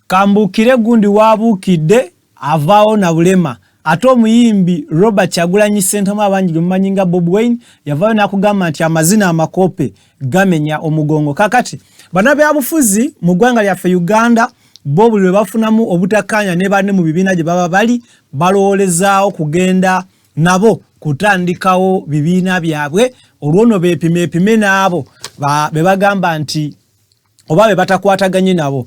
Kambuukire gundi waabuukidde avaawo na bulema. Ate omuyimbi Robert Kyagulanyi Ssentamu abangi gwe mumanyi nga Bobi Wine yavaayo n'akugamba nti amazina amakope gamenya omugongo. Kakati bannabyabufuzi mu ggwanga lyaffe Uganda bo buli lwe bafunamu obutakkaanya ne banne mu bibiina gye baba bali balowoolezaawo kugenda nabo kutandikawo bibiina byabwe olwono beepimeepime n'abo be bagamba nti oba be batakwataganye nabo.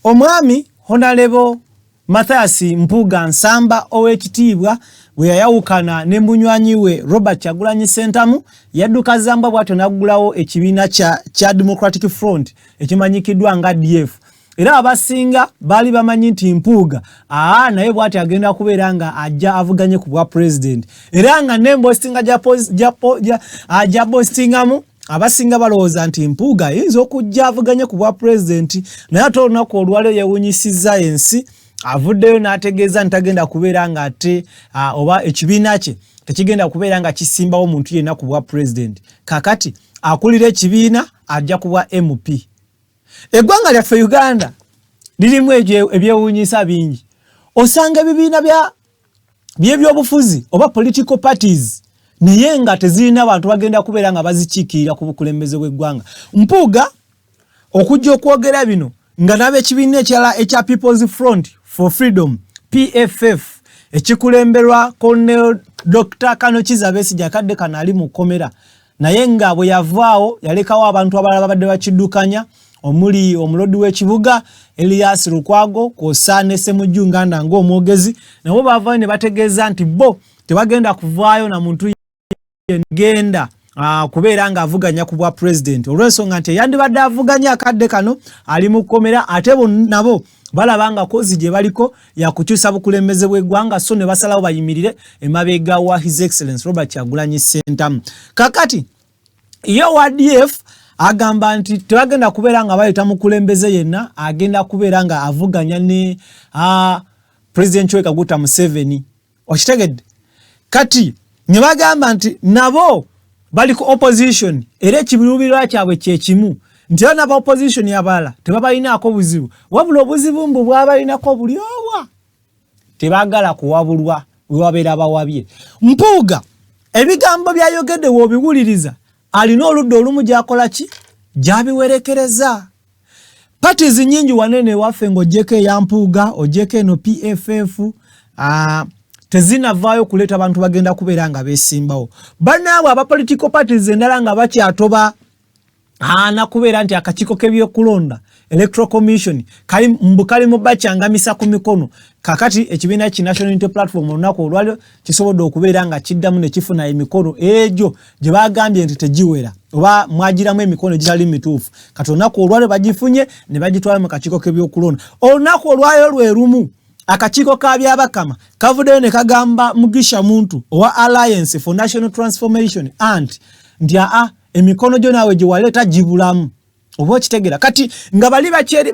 Omwami Honalebo Mathias Mpuuga Nsamba ow'ekitiibwa bwe yayawukana ne munywanyi we Robert Kyagulanyi Ssentamu yadduka zamba bw'atyo n'aggulawo ekibiina kya Democratic Front ekimanyikiddwa nga DF. Era abasinga baali bamanyi nti Mpuuga naye bw'atyo agenda kubeera nga ajja avuganye ku bwa pulezidenti, era nga n'embostinga gya bostingamu abasinga balowooza nti Mpuuga ayinza okujja avuganye ku bwa pulezidenti, naye ate olunaku olwaleero yewunyisizza ensi, avuddeyo n'ategeeza nti tagenda kubeera nga ate oba ekibiina kye tekigenda kubeera nga kisimbawo muntu yenna ku bwa pulezidenti. Kakati akulira ekibiina ajja ku bwa MP. Eggwanga lyaffe Uganda lirimu ebyewuunyisa bingi. Osanga ebibiina byebyobufuzi oba political parties naye nga tezirina bantu bagenda kubeera nga bazikiikirira ku bukulembeze bw'eggwanga. Mpuuga okujja okwogera bino nga n'abekibiina ekirala ekya People's Front for Freedom PFF ekikulemberwa Colonel Dr. Kano Kizza Besigye akadde kano ali mu kkomera, naye nga bwe yavaawo yalekawo abantu abalala babadde bakiddukanya omuli omulodi w'ekibuga Elias Lukwago kw'ossa ne Ssemujju Nganda ng'omwogezi, nabo baavaayo ne bategeeza nti bo tebagenda kuvaayo na muntu genda kubeera ng'avuganya ku bwa pulezidenti olw'ensonga nti eyandibadde avuganya akadde kano ali mu kkomera, ate nabo balaba nga kozi gye baliko yakukyusa bukulembeze bw'eggwanga, so ne basalawo bayimirire emabega wa His Excellence Robert Kyagulanyi Ssentamu. Kakati ye wa DF agamba nti tebagenda kubeera nga baleeta mukulembeze yenna agenda kubeera nga avuganya ne President Yoweri Kaguta Museveni. Okitegedde? Kati ne bagamba nti nabo bali ku opposition era ekiruubirirwa kyabwe kyekimu, nti era naba opposition abalala tebabalinaako buzibu, wabula obuzibu mbu bwabalinako buli owa tebaagala kuwabulwa we babeera bawabye. Mpuuga ebigambo byayogedde w'obiwuliriza alina oludda olumu gy'akola ki gy'abiwerekereza. Parties nyingi wanene ewaffe ng'oggyeko eya Mpuuga, oggyeko eno PFF, tezinavaayo kuleeta bantu bagenda kubeera nga beesimbawo. Bannaabwe aba political parties endala nga bakyatoba nakubeera nti akakiiko k'ebyokulonda Electoral Commission kali mbu kali mu bakyangamisa ku mikono. Kakati ekibiina ki National Unity Platform olunaku olwaliro kisobodde okubeera nga kiddamu ne kifuna emikono egyo gye bagambye nti tegiwera oba mwagiramu emikono egitali mituufu. Kati olunaku olwaliro bagifunye ne bagitwala mu kakiiko k'ebyokulonda. Olunaku olwayo lwe lumu akakiiko ka Byabakama kavuddeyo ne kagamba Mugisha Muntu owa Alliance for National Transformation anti nti emikono gyo naawe gye waleeta gibulamu, oba okitegera. Kati nga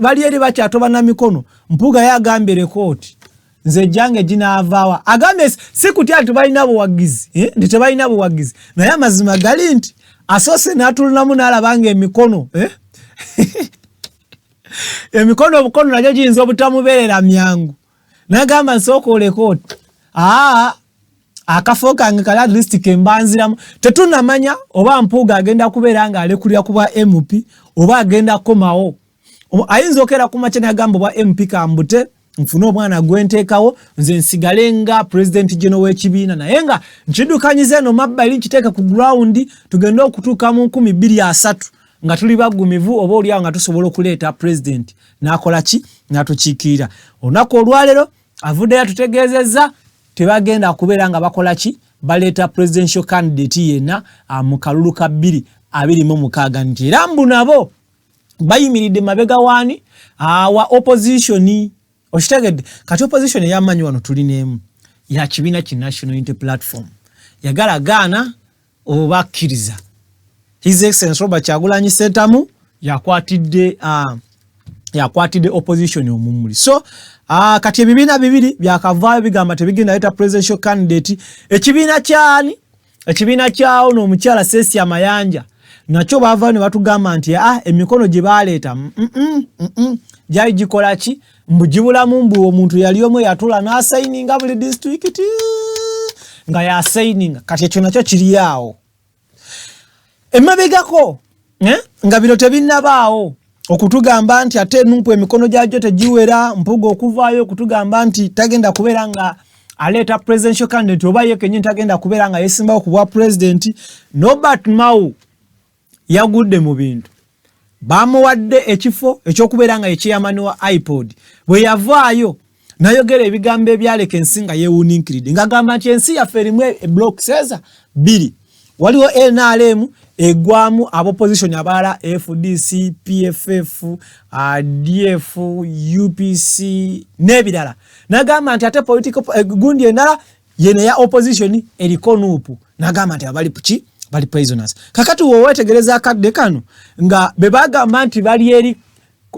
bali eri bakyatoba na mikono, Mpuuga ye agambye rekooti nze ejjange ginaavaawa. Agambye si kutya nti balina buwagizi, nti tebalina buwagizi, naye amazima gali nti asoose n'atulunamu n'alaba nga emikono emikono obukono nagyo giyinza obutamubeerera myangu, n'agamba nsooka olekooti akafo kange kali at least kembanziramu. Tetunamanya oba Mpuuga agenda kubeera nga alekulira ku bwa MP oba agenda kukomawo. Ayinza okera ku makya n'agamba obwa MP kambute nfune omwana gwenteekawo nze nsigale nga president general w'ekibiina, naye nga nkiddukanyiza eno mabbali nkiteeke ku ground tugende okutuuka mu 2030 nga tuli baggumivu, oba oliawo nga tusobola okuleeta president n'akola ki n'atukiikirira. Olunaku olwaleero avuddeyo atutegeezezza tebagenda kubeera nga bakola ki baleeta presidential candidate yenna mu kalulu ka 2026, nti era mbu nabo bayimiridde mabega waani wa opposition. Okitegedde? Kati opposition ey'amaanyi wano tulina emu ya kibiina ki National Unity Platform, yagala gaana oba akkiriza His Excellence Robert Kyagulanyi Ssentamu yakwatidde opposition omumuli. So kati ebibiina bibiri byakavaayo bigamba tebigenda leeta presidential candidate. Ekibiina kyani, ekibiina kyawo n'omukyala Cecilia Mayanja nakyo baavaayo ne batugamba nti emikono gye baleeta gyali gikola ki mbu gibulamu mbu omuntu yali omu yatula n'asayininga buli disitulikiti nga yasayininga kati ekyo nakyo kiri awo emabegako eh? nga bino tebinnabaawo okutugamba nti ate numpu emikono gyagyo tegiwera mpuga okuvaayo okutugamba nti tagenda kubeera nga aleeta presidential candidate oba ye kenyini tagenda kubeera nga yesimbawo ku bwa president nobert mao yagudde mu bintu bamuwadde ekifo ekyokubeera nga yekyeyamani wa ipod bwe yavaayo nayogera ebigambo ebyaleka ensi nga yewuninkiridde ngagamba nti ensi yaffe erimu blocks eza bbiri waliwo nrm egwamu abopposition abalala fdc pff df upc n'ebirala nagamba nti ate political eh, gundi endala yene ya opposition eriko nuupu nagamba nti abali ki bali prisoners kakati wowetegereza akadde kano nga bebagamba nti bali eri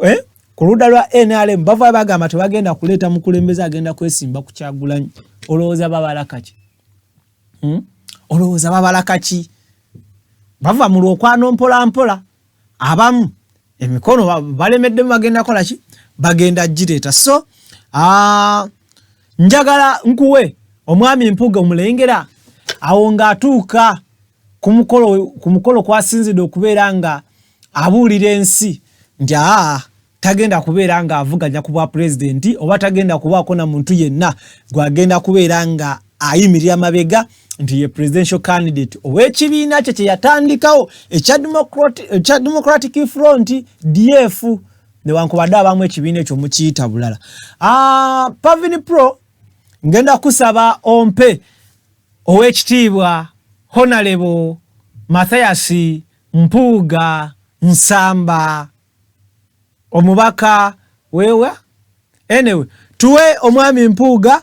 eh, ku ludda lwa nrm bava bagamba tebagenda kuleeta mukulembeze agenda kwesimba ku kyagulanyi olowooza babala kaki hmm? olowooza babala kaki bava mu lwokwano mpola mpola abamu emikono balemeddemu bagenda kola ki bagenda gireeta so njagala nkuwe omwami mpuga omulengera awo ng'atuuka ku mukolo kwasinzidde okubeera nga abuulira ensi nti aa tagenda kubeera nga avuganya ku bwa pulezidenti oba tagenda kubaako na muntu yenna gwagenda kubeera nga ayimirira mabega nti ye presidential candidate ow'ekibiina kye kye yatandikawo ekya Democratic Front DF newankubadde abamu ekibiina ekyo mukiyita bulala. Ah, Pavin Pro ngenda kusaba ompe ow'ekitiibwa Honorable Mathias Mpuuga Nsamba omubaka wewa anyway tuwe omwami Mpuuga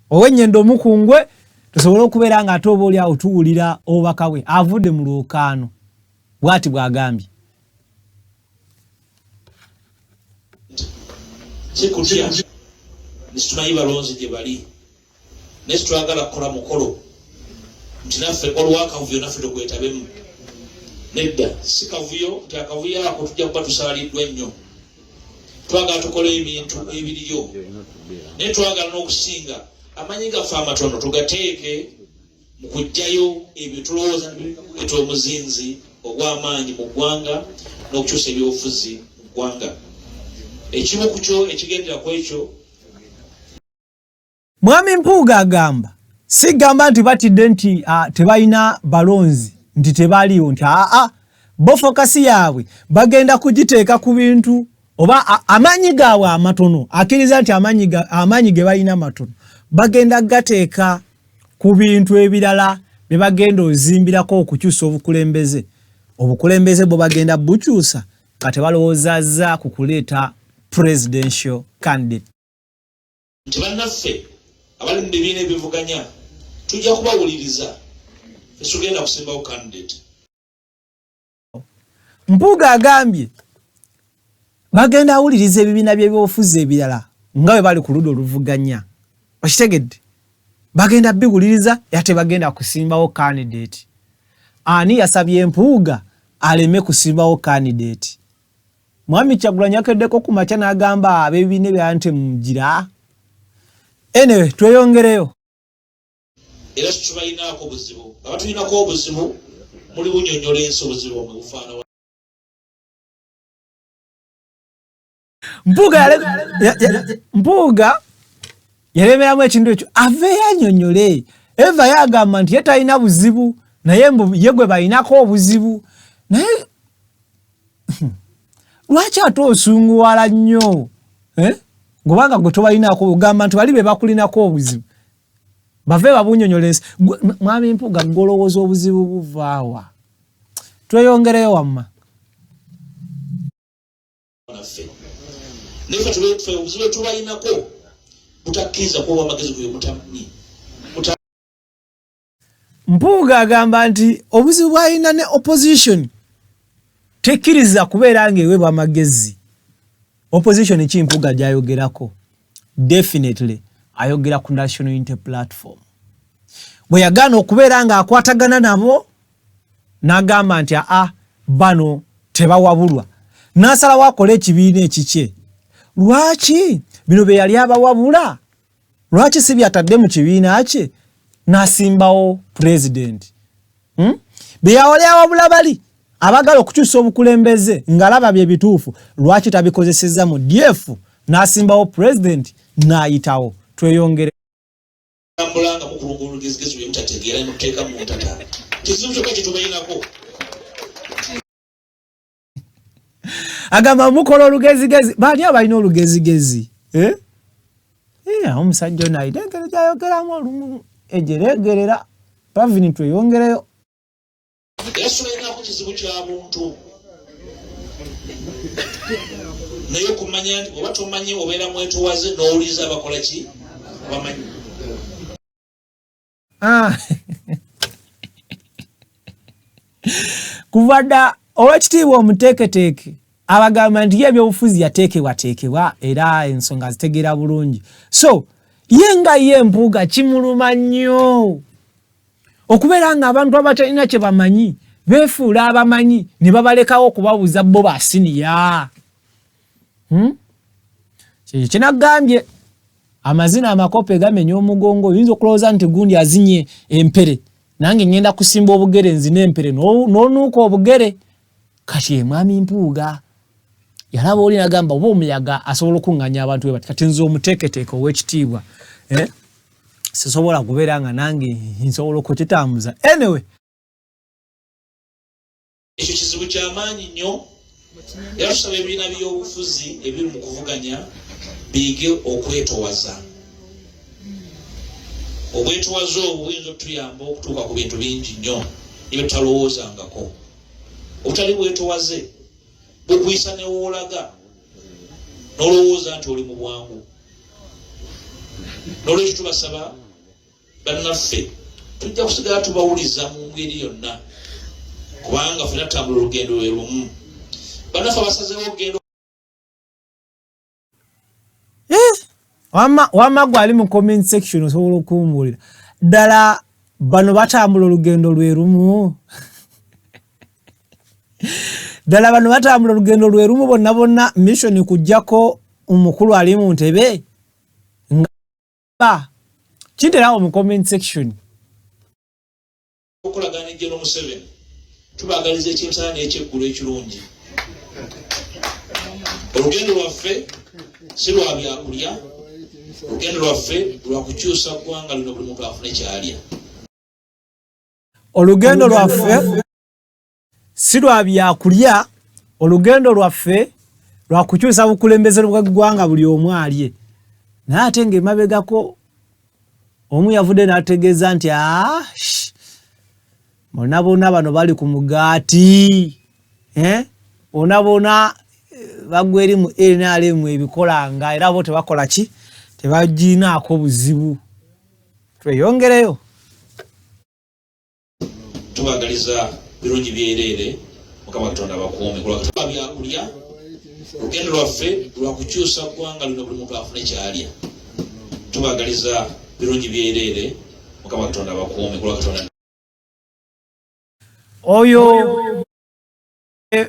owenyendo omukungwe tusobole okubeera nga ate oba oli awo tuwulira obubaka bwe avudde mu lwokaano bwati bw'agambye. Sikutya nesitumanyi balonzi gye bali naye sitwagala kukola mukolo nti naffe waliwo akavuyo naffe tukwetabemu nedda si kavuyo nti akavuyo ako tujja kuba tusaaliddwa nnyo twagala tukole ebintu ebiriyo naye twagala n'okusinga amanyi gaffe amatono tugateeke mu kuggyayo ebyo tulowooza nti omuzinzi ogw'amaanyi mu ggwanga n'okukyusa ebyobufuzi mu ggwanga ekimu ku kyo ekigendera ku ekyo Mwami Mpuuga agamba sigamba nti batidde nti tebalina balonzi nti tebaliwo nti aa bo fokasi yaabwe bagenda kugiteeka ku bintu oba amaanyi gaabwe amatono akkiriza nti amaanyi ge balina matono bagenda gateeka ku bintu ebirala bye bagenda ozimbirako okukyusa obukulembeze obukulembeze bwe bagenda bukyusa nga tebalowoozaza ku kuleeta presidential candidate. Nti bannaffe abali mu bibiina ebivuganya tujja kubawuliriza tetugenda kusimbawo candidate. Mpuuga agambye bagenda awuliriza ebibiina by'ebyobufuzi ebirala nga bwe bali ku ludda oluvuganya okitegedde bagenda biwuliriza era tebagenda kusimbawo candidate. Ani yasabye Mpuuga aleme kusimbawo candidate? Mwami Kyagulanyi yakeddeko ku makya n'agamba ab'ebibiina ebirala nti mugira. Anyway, tweyongereyo. Era tubalinaako buzibu, abatulinako obuzibu muli bunyonyola ensi obuzibu bwamwe bufaana. Mpuuga yalemeramu ekintu ekyo aveeyo anyonyole. Eva yagamba nti ye talina buzibu naye mbu ye gwe balinako obuzibu naye lwaki ate osunguwala nnyo eh? ngobanga gwe tobalinako ogamba nti bali be bakulinako obuzibu bave babunyonyola ensi mwami Mpuuga golowooza obuzibu buvaawa tweyongereyo wamma naffe naye fe tufe obuzibu tubalinako butakkiriza kuwa amagezi gwe mutamanyi. Mpuuga agamba nti obuzibu bw'alina ne opposition tekkiriza kubeera ng'eweebwa amagezi. Opposition ki Mpuuga gy'ayogerako? Definitely ayogera ku National Unity Platform. Bwe yagaana okubeera ng'akwatagana nabo n'agamba nti aa bano tebawabulwa n'asalawo akole ekibiina ekikye. Lwaki bino bye yali abawabula lwaki si byatadde mu kibiina kye n'asimbawo pulezidenti? Bye yali awabula bali abagala okukyusa obukulembeze ng'alaba bye bituufu, lwaki tabikozesezza mu DF n'asimbawo pulezidenti n'ayitawo? Tweyongere. Tambula nga mukulunga olugezigezi bye mutategeera ne muteeka mu ntata. Kizibu kyokka kye tubayinako. Agamba mukola olugezigezi. Baani abalina olugezigezi? Eh? Eh, omusajja ono alina engeri gy'ayogeramu olumu ejereegerera. Pavini, tweyongereyo. Era tubayinako kizibu kya buntu, naye okumanya nti oba tomanyi obeera mwetowaze n'owuliriza abakola ki abamanyi. Ah. Kuva dda owekitiibwa omuteeketeeke abagamba nti ye ebyobufuzi yateekebwateekebwa era ensonga azitegeera bulungi, so ye nga ye Mpuuga kimuluma nnyo okubeera nga abantu abatalina kye bamanyi beefuula abamanyi ne babalekawo okubabuuza bo basiniya. Kyekyo kyenagambye, amazina amakope gamenya omugongo. Oyinza okulowooza nti gundi azinye empere, nange ngenda kusimba obugere nzine empere, n'onuuka obugere. Kati mwami Mpuuga yalaba oli nagamba oba omuyaga asobola okuŋŋanya abantu be bati, kati nze omuteeketeeke ow'ekitiibwa, eh? Sisobola kubeera nga nange nsobola okukitambuza. Anyway, ekyo kizibu kyamaanyi nnyo, era tusaba ebibiina by'obufuzi ebiri mu kuvuganya biyige okwetowaza. Obwetowaze obwo buyinza okutuyamba okutuuka ku bintu bingi nnyo ebyo tutalowoozangako. Obutali bwetowaze bukuyisa ne woolaga n'olowooza nti oli mu bwangu. N'olwekyo tubasaba bannaffe, tujja kusigala tubawuliza mu ngeri yonna, kubanga ffena tutambula olugendo lwe lumu. Bannaffe abasazeewo okugenda Wamma gwe ali mu comment section osobola okumbuulira ddala bano batambula olugendo lwe lumu? Ddala bano batambula olugendo lwe lumu bonna bonna? Mission kujjako omukulu ali mu ntebe nga kinterawo mu comment section. Okukolagana ne General Museveni, tubaagaliza ekyemisana n'ekyeggulu ekirungi. Olugendo lwaffe si lwa byakulya, olugendo lwaffe lwa kukyusa ggwanga lino, buli muntu afune kyalya. Olugendo lwaffe si lwa byakulya, olugendo lwaffe lwa kukyusa bukulembeze bw'eggwanga, buli omu alye. Naye ate ng'emabegako omu yavudde n'ategeeza nti aa, bonna bonna bano bali ku mugaati, eh? Bonna bonna bagwa eri mu NRM ebikolanga, era bo tebakola ki, tebaginaako buzibu. Tweyongereyo. Tubagaliza birungi byereere, Mukama Katonda abakuume. Kulwa byakulya, olugendo lwaffe lwa kukyusa ggwanga lino, buli muntu afune kyalya. Tubagaliza birungi byereere, Mukama Katonda abakuume. Kulwa Katonda. Oyo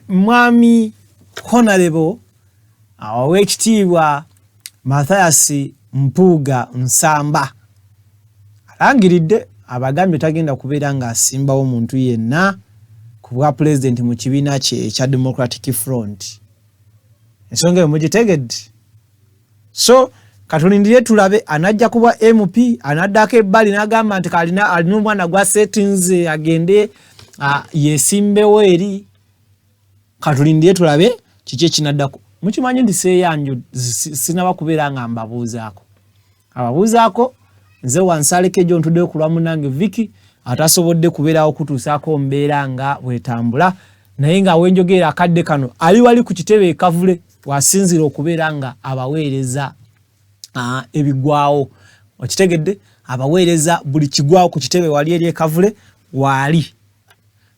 mwami Honorable ow'ekitiibwa Mathias Mpuuga Nsamba alangiridde, abagambye tagenda kubeera ng'asimbawo muntu yenna ku bwa pulezidenti mu kibiina kye ekya Democratic Front. Ensonga eyo mugitegedde? So katulindire tulabe anajja kuba MP, anaddako ebbali n'agamba nti alina omwana gwa setinze agende yesimbewo eri. Katulindire tulabe kiki ekinaddako. Mukimanyi nti seeyanjo sinaba kubeera nga mbabuuzaako. Ababuuzaako nze wansaleko egyo ntuddeyo ku lwa munnange Vicky atasobodde kubeerawo kutuusaako mbeera nga bwetambula, naye nga wenjogerera akadde kano ali wali ku kitebe e Kavule wasinzira okubeera nga abaweereza ebigwawo. Okitegedde? Abaweereza buli kigwawo ku kitebe wali eri e Kavule waali.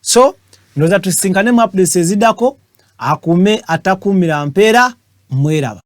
So ndowooza tusisinkane mu updates eziddako. Akuume atakuumira mpeera, mweraba.